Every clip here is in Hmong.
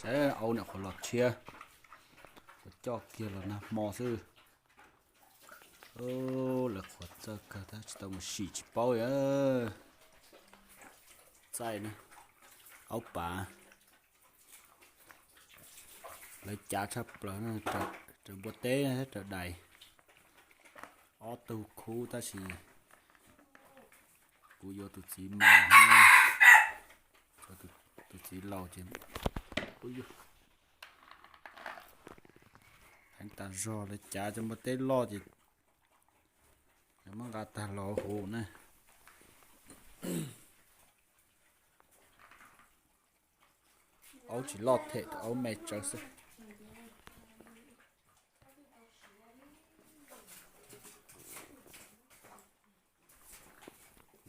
Aub nyuam qhuav los tshiab, qhuav coj kiag los nag hmo xwb. Lawv qhuav txawj kawg tab tsis tau mus sim tsis paub. Txaij na, aub pav. Lawv cav tshaj plaws, raws npua teb thiab raws dais. Ob tug khub tab sis kuv yuav tus txiv mos, tus txiv laus ces heev tas zog, lawv cav cov npua teb loj ces lawv muab nqa tag los huv na. Aub tsis loj them, aub me tsawv xwb.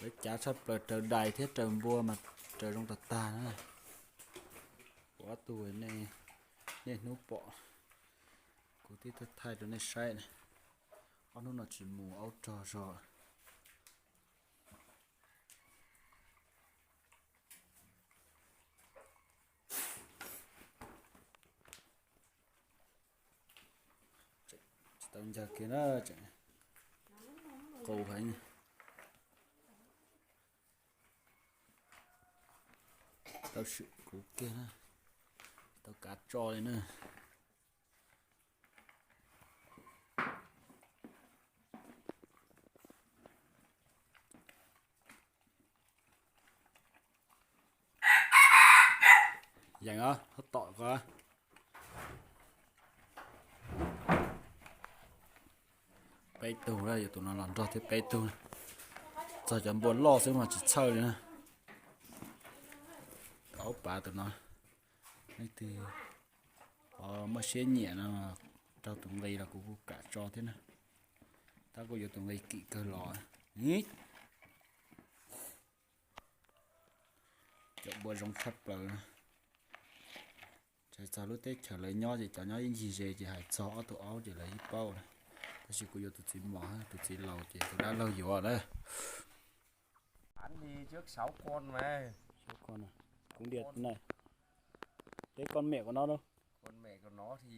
Lawv cav tshaj plaws raws dais thiab raws npua mas raws zoo tag tag na. Kuv ob tug niaj hnub pom, kuv twb thaij rau nej saib na. Ob hnub no tsis mus aub rog zog. Tsis tau ncag kiag na, tseem qus heev. Tau swm kuv kiag na, tau kav tso li na. Yeem os, ho tom ko. Peb tug, yuav tus no los nrog thiab peb tug. Txog cov npua loj xwb mas tsis txhawj li na. Aub pav tus no, leej twg ho muaj siab nyiam no, raug tus nqi los kuv kuj kam tso thiab na. Tab kuj yuav tus nqi kim kawg los. Cov npua zoo tshaj plaws. Txog lub teb chaws lawv nyob ces cov nyob ib ncig ze ces hais txog ob tug aub ces lawv yeej paub na. Tab sis kuv yuav tus txiv mos, tus txiv laus ces tus dab laug yuav na. Bán thì trước sáu con mà. Sáu con à? Cũng đẹp này. Thế con mẹ của nó đâu? Con mẹ của nó thì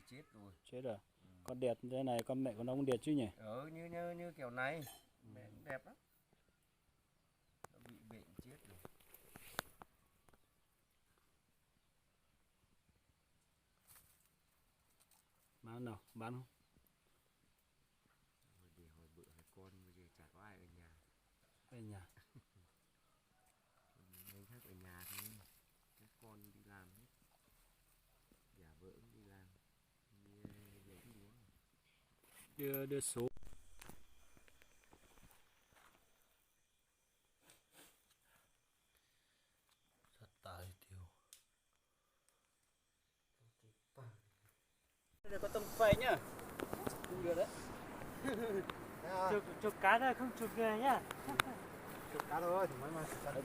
chết rồi. Chết rồi. Con đẹp thế này con mẹ của nó cũng đẹp chứ nhỉ? Ờ, như, như, như kiểu này. Mẹ cũng đẹp lắm. Nó bị bệnh chết rồi. Bán nào? Bán không? Hồi đi hồi bự hai con bây giờ chả có ai ở nhà. Ở nhà. Anh Hắc ở nhà thôi. Các con đi làm hết. Cả vợ cũng đi làm. Đi, đi mua. Đưa, đưa số. Sắp tới tiêu. Đây là con tôm phai nhá. Không được đấy. Chụp, chụp cá thôi, không chụp người nhá. Chụp cá thôi thì mới mà chụp cá được.